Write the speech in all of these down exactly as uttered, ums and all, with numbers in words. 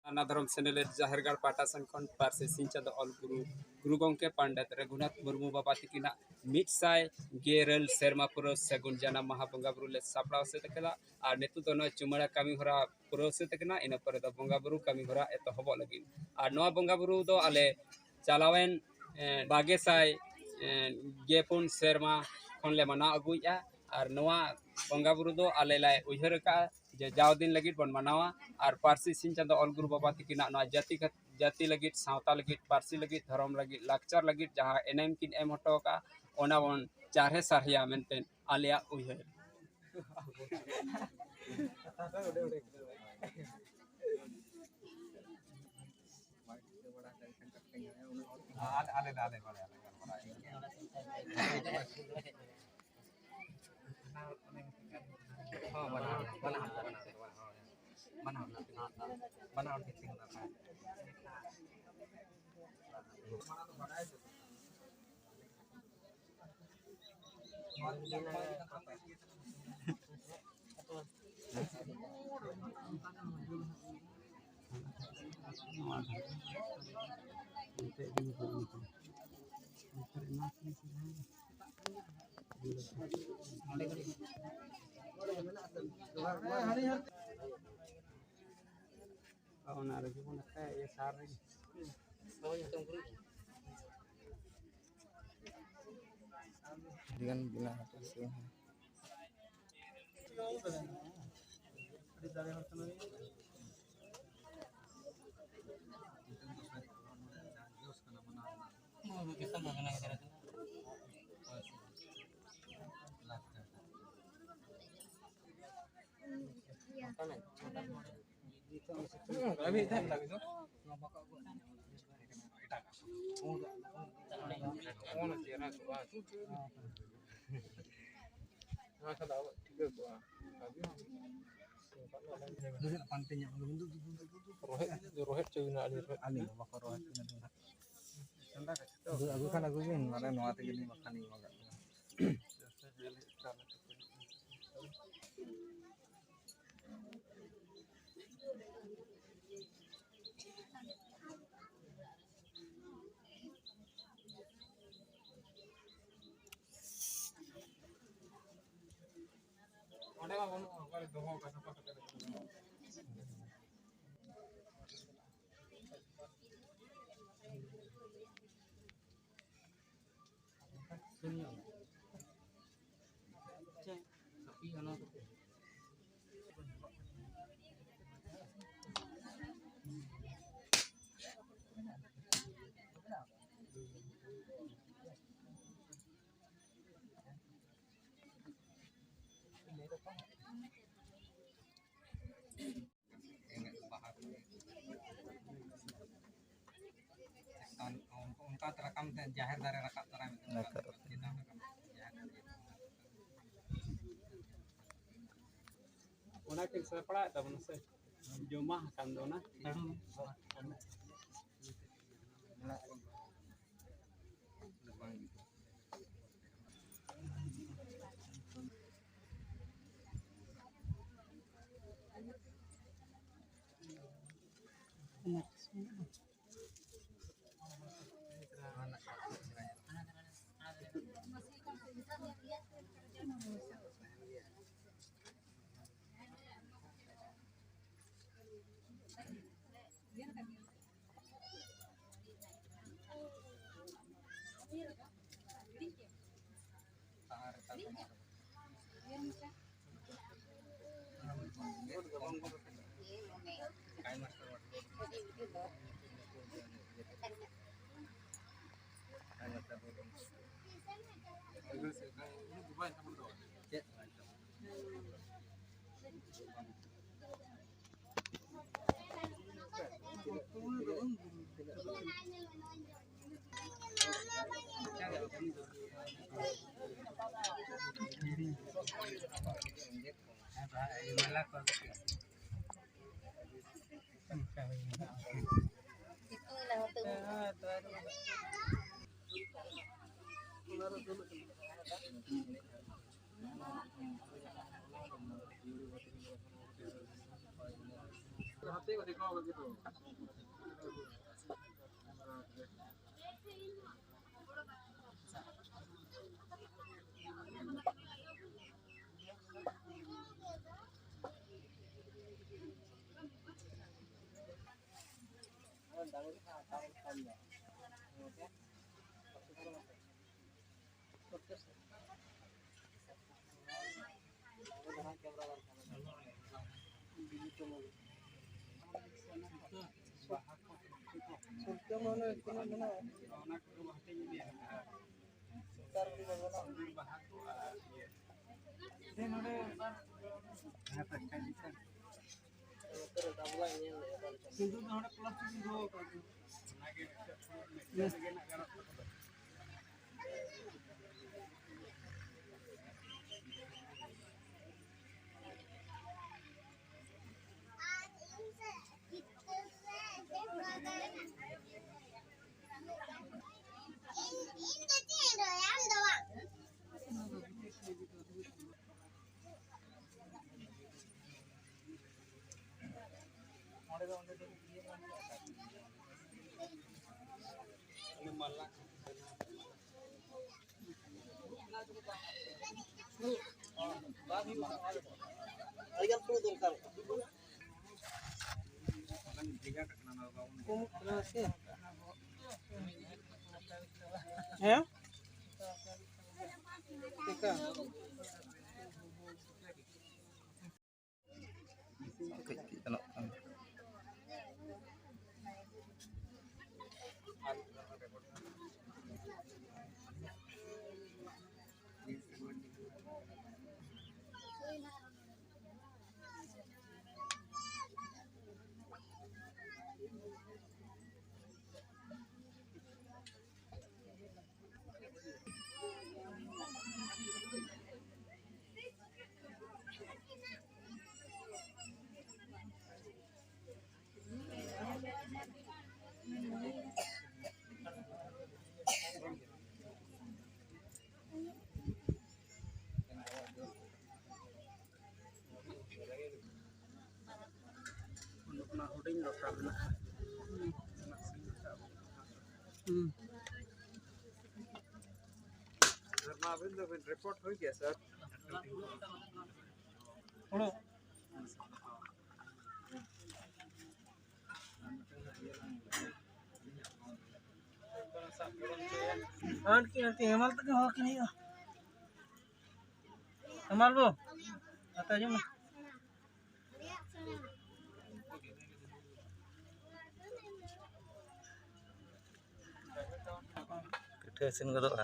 ᱱᱟᱱᱟ ᱫᱷᱚᱨᱚᱢ ᱥᱮᱱᱮᱞᱮᱫ ᱡᱟᱦᱮᱨ ᱜᱟᱲ ᱯᱟᱦᱴᱟ ᱥᱮᱱ ᱠᱷᱚᱱ ᱯᱟᱹᱨᱥᱤ ᱥᱤᱧ ᱪᱟᱸᱫᱳ ᱚᱞ ᱜᱩᱨᱩ, ᱜᱩᱨᱩ ᱜᱚᱢᱠᱮ ᱯᱚᱱᱰᱤᱛ ᱨᱚᱜᱷᱩᱱᱟᱛᱷ ᱢᱩᱨᱢᱩ ᱵᱟᱵᱟ ᱛᱤᱠᱤᱱᱟᱜ ᱢᱤᱫ ᱥᱟᱭ ᱜᱮᱞ ᱤᱨᱟᱹᱞ ᱥᱮᱨᱢᱟ ᱯᱩᱨᱟᱹᱣ ᱥᱟᱹᱜᱩᱱ ᱡᱟᱱᱟᱢ ᱢᱟᱦᱟ ᱵᱚᱸᱜᱟ ᱵᱩᱨᱩ ᱞᱮ ᱥᱟᱯᱲᱟᱣ ᱥᱟᱹᱛ ᱟᱠᱟᱫᱟ᱾ ᱟᱨ ᱱᱤᱛᱚᱜ ᱫᱚ ᱱᱚᱣᱟ ᱪᱩᱢᱟᱹᱲᱟ ᱠᱟᱹᱢᱤ ᱦᱚᱨᱟ ᱯᱩᱨᱟᱹᱣ ᱥᱟᱹᱛ ᱟᱠᱟᱱᱟ᱾ ᱤᱱᱟᱹ ᱯᱚᱨᱮ ᱫᱚ ᱵᱚᱸᱜᱟ ᱵᱩᱨᱩ ᱠᱟᱹᱢᱤ ᱦᱚᱨᱟ ᱮᱛᱚᱦᱚᱵᱚᱜ ᱞᱟᱹᱜᱤᱫ᱾ ᱟᱨ ᱱᱚᱣᱟ ᱵᱚᱸᱜᱟ ᱵᱩᱨᱩ ᱫᱚ ᱟᱞᱮ ᱪᱟᱞᱟᱣᱮᱱ, ᱮ, ᱵᱟᱜᱮ ᱥᱟᱭ, ᱮ, ᱜᱮ ᱯᱩᱱ ᱥᱮᱨᱢᱟ ᱠᱷᱚᱱ ᱞᱮ ᱢᱟᱱᱟᱣ ᱟᱹᱜᱩᱭᱮᱫᱼᱟ᱾ ᱟᱨ ᱱᱚᱣᱟ ᱵᱚᱸᱜᱟ ᱵᱩᱨᱩ ᱫᱚ ᱟᱞᱮ ᱞᱮ ᱩᱭᱦᱟᱹᱨ ᱟᱠᱟᱫᱼᱟ ᱡᱮ ᱡᱟᱣ ᱫᱤᱱ ᱞᱟᱹᱜᱤᱫ ᱵᱚᱱ ᱢᱟᱱᱟᱣᱟ᱾ ᱟᱨ ᱯᱟᱹᱨᱥᱤ ᱥᱤᱧ ᱪᱟᱸᱫᱳ ᱚᱞ ᱜᱩᱨᱩ ᱵᱟᱵᱟ ᱛᱤᱠᱤᱱᱟᱜ ᱱᱚᱣᱟ ᱡᱟᱹᱛᱤ ᱠᱷᱟᱹᱛ-, ᱡᱟᱹᱛᱤ ᱞᱟᱹᱜᱤᱫ, ᱥᱟᱶᱛᱟ ᱞᱟᱹᱜᱤᱫ, ᱯᱟᱹᱨᱥᱤ ᱞᱟᱹᱜᱤᱫ, ᱫᱷᱚᱨᱚᱢ ᱞᱟᱹᱜᱤᱫ, ᱞᱟᱠᱪᱟᱨ ᱞᱟᱹᱜᱤᱫ ᱡᱟᱦᱟᱸ ᱮᱱᱮᱢ ᱠᱤᱱ ᱮᱢ ᱦᱚᱴᱚ ᱟᱠᱟᱫᱼᱟ, ᱚᱱᱟ ᱵᱚᱱ ᱪᱟᱨᱦᱮ ᱥᱟᱨᱦᱮᱭᱟ ᱢᱮᱱᱛᱮ ᱟᱞᱮᱭᱟᱜ ᱩᱭᱦᱟᱹᱨ᱾ ᱟᱞᱮ, ᱟᱞᱮ, ᱟᱞᱮ, ᱟᱞᱮ, ᱟᱞᱮ᱾ ᱦᱚᱸ, ᱵᱟᱱᱟ ᱦᱚᱲ, ᱵᱟᱱᱟ ᱦᱚᱲ, ᱵᱟᱱᱟ ᱦᱚᱲ, ᱵᱟᱱᱟ ᱦᱚᱲ, ᱵᱟᱱᱟ ᱦᱚᱲ ᱠᱤᱱ ᱛᱤᱸᱜᱩᱱᱟ ᱠᱷᱟᱱ᱾ ᱚᱱᱟ ᱨᱮᱜᱮ ᱵᱚᱱ ᱞᱮᱠᱷᱟᱭᱟ, ᱤᱭᱟᱹ ᱥᱟᱨ ᱨᱮᱜᱮ᱾ ᱟᱹᱰᱤ ᱜᱟᱱ ᱵᱮᱱᱟᱣ ᱠᱟᱛᱮ ᱥᱮ᱾ ᱨᱚᱦᱮᱫ, ᱨᱚᱦᱮᱫ ᱪᱚ ᱢᱮᱱᱟᱜᱼᱟ, ᱟᱹᱰᱤ ᱨᱚᱦᱮᱫ᱾ ᱟᱹᱞᱤᱧ ᱫᱚ ᱵᱟᱠᱚ ᱨᱚᱦᱮᱫ ᱠᱟᱱᱟ᱾ ᱟᱹᱜᱩ, ᱟᱹᱜᱩ ᱠᱷᱟᱱ ᱟᱹᱜᱩ ᱵᱤᱱ, ᱢᱟᱱᱮ ᱱᱚᱣᱟ ᱛᱮᱜᱮ ᱞᱤᱧ ᱵᱟᱠᱷᱟᱱ ᱞᱤᱧ ᱢᱟᱜᱟᱜ ᱠᱟᱱᱟ᱾ ᱚᱸᱰᱮ ᱢᱟ ᱵᱟᱹᱱᱩᱜᱼᱟ, ᱚᱠᱟᱨᱮ ᱫᱚᱦᱚ ᱠᱟᱜᱼᱟ, ᱥᱟᱯᱷᱟ ᱠᱟᱛᱮ ᱨᱮ᱾ ᱥᱩᱨ ᱧᱚᱜ ᱢᱮ᱾ ᱪᱮᱫ? ᱠᱟᱹᱯᱤ ᱚᱱᱟ ᱠᱚ᱾ ᱚᱱᱠᱟ ᱛᱮ ᱨᱟᱠᱟᱵ ᱛᱮ ᱡᱟᱦᱮᱨ ᱫᱟᱨᱮ ᱨᱟᱠᱟᱵ ᱛᱚᱨᱟᱭ ᱢᱮ᱾ ᱨᱟᱠᱟᱵ᱾ ᱪᱮᱛᱟᱱ ᱨᱟᱠᱟᱵ, ᱡᱟᱦᱮᱨ ᱫᱟᱨᱮ᱾ ᱚᱱᱟ ᱠᱤᱱ ᱥᱟᱯᱲᱟᱣᱮᱫ ᱛᱟᱵᱚᱱᱟ ᱥᱮ? ᱡᱚᱢᱟ ᱟᱠᱟᱱ ᱫᱚ ᱚᱱᱟ᱾ ᱥᱤᱸᱫᱩᱨ ᱫᱚ ᱱᱚᱰᱮ ᱯᱞᱟᱥᱴᱤᱠ ᱤᱧ ᱫᱚᱦᱚ ᱟᱠᱟᱫ ᱫᱚ᱾ ᱚᱱᱟᱜᱮ ᱢᱤᱫᱴᱮᱱ ᱯᱷᱩᱲᱩᱜ ᱢᱤᱫᱴᱮᱱ ᱨᱮᱜᱮ ᱱᱟᱜ ᱜᱟᱱᱚᱜ ᱛᱟᱠᱚ ᱫᱚ᱾ ᱠᱚᱢᱚᱜ ᱠᱟᱱᱟ ᱥᱮ? ᱦᱮᱸ? ᱪᱮᱠᱟ? ᱠᱟᱹᱡ ᱠᱟᱹᱡ ᱜᱟᱱᱚᱜ ᱠᱟᱱᱟ᱾ ᱚᱱᱟ ᱦᱩᱰᱤᱧ ᱞᱚᱴᱟ ᱢᱮᱱᱟᱜᱼᱟ᱾ ᱦᱩᱸ᱾ ᱥᱮᱨᱢᱟ, ᱟᱹᱵᱤᱱ ᱫᱚᱵᱤᱱ ᱨᱤᱯᱳᱨᱴ ᱦᱩᱭ ᱜᱮᱭᱟ, ᱥᱟᱨ? ᱦᱩᱲᱩ᱾ ᱟᱨ ᱢᱤᱫᱴᱟᱝ ᱤᱭᱟᱹ ᱞᱟᱝ ᱟᱨ ᱠᱤ ᱟᱨ ᱠᱤ ᱦᱮᱢᱟᱞ ᱛᱟᱠᱚ ᱦᱚᱸ ᱠᱤᱱ ᱦᱩᱭᱩᱜᱼᱟ᱾ ᱦᱮᱢᱟᱞ ᱵᱚ, ᱠᱟᱛᱷᱟ ᱟᱸᱡᱚᱢ ᱢᱮ᱾ ᱯᱤᱴᱷᱟᱹ ᱤᱥᱤᱱ ᱜᱚᱫᱚᱜᱼᱟ᱾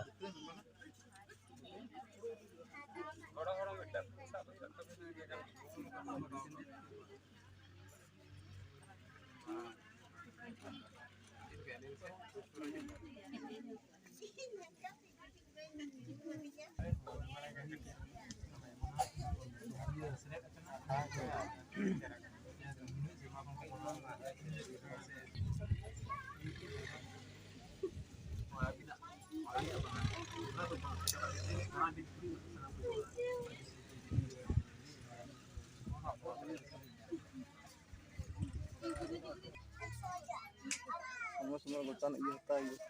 ᱥᱚᱢᱚᱭ ᱥᱚᱢᱚᱭ ᱜᱚᱴᱟᱱ ᱤᱭᱟᱹ ᱦᱟᱛᱟᱣ ᱦᱩᱭᱩᱜᱼᱟ᱾